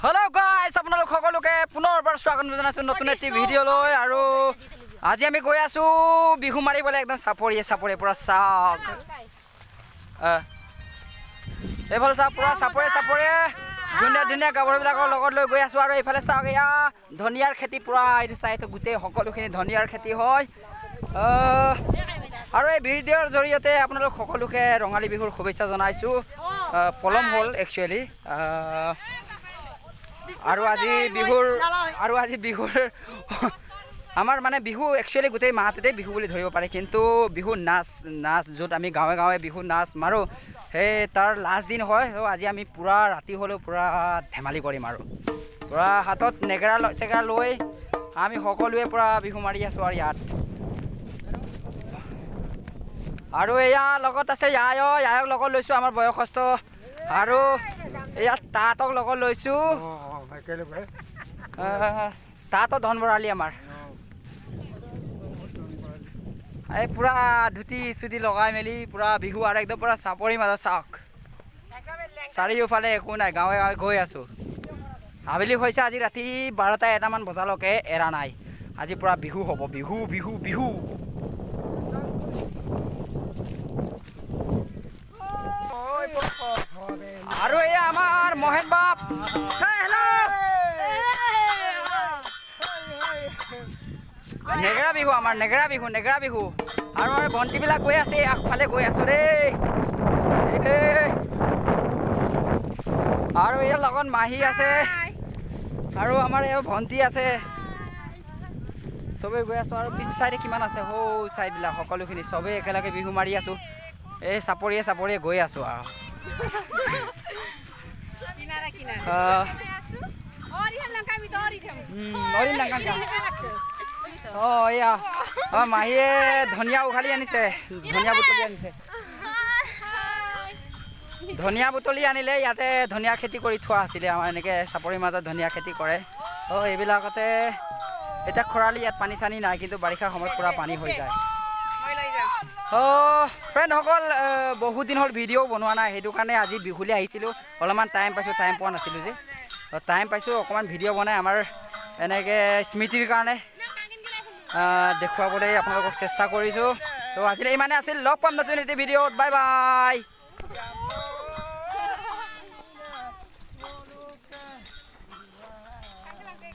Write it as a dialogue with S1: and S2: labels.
S1: Hello' গাইছ, আপোনালোক সকলোকে পুনৰবাৰ স্বাগতম জনাইছোঁ নতুন এটি ভিডিঅ'লৈ। আৰু আজি আমি গৈ আছোঁ বিহু মাৰিবলৈ, একদম চাপৰিয়ে চাপৰিয়ে পূৰা। চাওক, এইফালে চাওক, পূৰা চাপৰিয়ে চাপৰিয়ে ধুনীয়া ধুনীয়া গাভৰুবিলাকৰ লগত লৈ গৈ আছোঁ। আৰু এইফালে চাওক, এয়া ধনিয়াৰ খেতি পূৰা। এইটো চাইডটো গোটেই সকলোখিনি ধনিয়াৰ খেতি হয়। আৰু এই ভিডিঅ'ৰ জৰিয়তে আপোনালোক সকলোকে ৰঙালী বিহুৰ শুভেচ্ছা জনাইছোঁ। পলম হ'ল একচুৱেলি। আৰু আজি বিহুৰ আমাৰ মানে বিহু একচুৱেলি গোটেই মাহটোতে বিহু বুলি ধৰিব পাৰে, কিন্তু বিহু নাচ নাচ য'ত আমি গাঁৱে গাঁৱে বিহু নাচ মাৰোঁ, সেই তাৰ লাষ্ট দিন হয়। ত' আজি আমি পূৰা ৰাতি হ'লেও পূৰা ধেমালি কৰিম আৰু পূৰা হাতত নেগেৰা চেগেৰা লৈ আমি সকলোৱে পূৰা বিহু মাৰি আছোঁ। আৰু ইয়াত আৰু এয়া লগত আছে ইয়াক লগত লৈছোঁ, আমাৰ বয়সস্থ। আৰু এয়া তাঁতক লগত লৈছোঁ, তাঁতো ধন ভঁৰালী আমাৰ। এই পূৰা ধুতি চুতি লগাই মেলি পূৰা বিহু আৰু একদম পূৰা চাপৰি মাজত চাওক, চাৰিওফালে একো নাই, গাঁৱে গাঁৱে গৈ আছোঁ। আবেলি হৈছে, আজি ৰাতি 12টা 1টামান বজালৈকে এৰা নাই। আজি পূৰা বিহু হ'ব, বিহু বিহু বিহু। আৰু এয়া আমাৰ মহেন বাপ। নেগেৰা বিহু আমাৰ, নেগেৰা বিহু, নেগেৰা বিহু। আৰু আমাৰ ভণ্টিবিলাক গৈ আছে, আগফালে গৈ আছোঁ দেই। আৰু ইয়াৰ লগত মাহী আছে আৰু আমাৰ এই ভণ্টি আছে, চবেই গৈ আছোঁ। আৰু পিছ চাইডে কিমান আছে, সৌ চাইডবিলাক সকলোখিনি চবেই একেলগে বিহু মাৰি আছোঁ। এই চাপৰিয়ে চাপৰিয়ে গৈ আছোঁ। আৰু অঁ, এয়া অঁ, মাহীয়ে ধনিয়া উঘালি আনিছে, ধনিয়া বুটলি আনিছে। ধনিয়া বুটলি আনিলে, ইয়াতে ধনিয়া খেতি কৰি থোৱা আছিলে আমাৰ, এনেকৈ চাপৰিৰ মাজত ধনিয়া খেতি কৰে। অঁ, এইবিলাকতে এতিয়া খৰালি, ইয়াত পানী চানী নাই, কিন্তু বাৰিষাৰ সময়ত পূৰা পানী হৈ যায়। অঁ ফ্ৰেণ্ডসকল, বহুত দিন হ'ল ভিডিঅ' বনোৱা নাই, সেইটো কাৰণে আজি বিহুলৈ আহিছিলোঁ। অলপমান টাইম পাইছোঁ, টাইম পোৱা নাছিলোঁ যে, টাইম পাইছোঁ অকণমান ভিডিঅ' বনাই আমাৰ এনেকৈ স্মৃতিৰ কাৰণে দেখুৱাবলৈ আপোনালোকক চেষ্টা কৰিছোঁ। ত' আজিলৈ ইমানে আছিল, লগ পাম নতুন এটি ভিডিঅ'ত। Bye bye.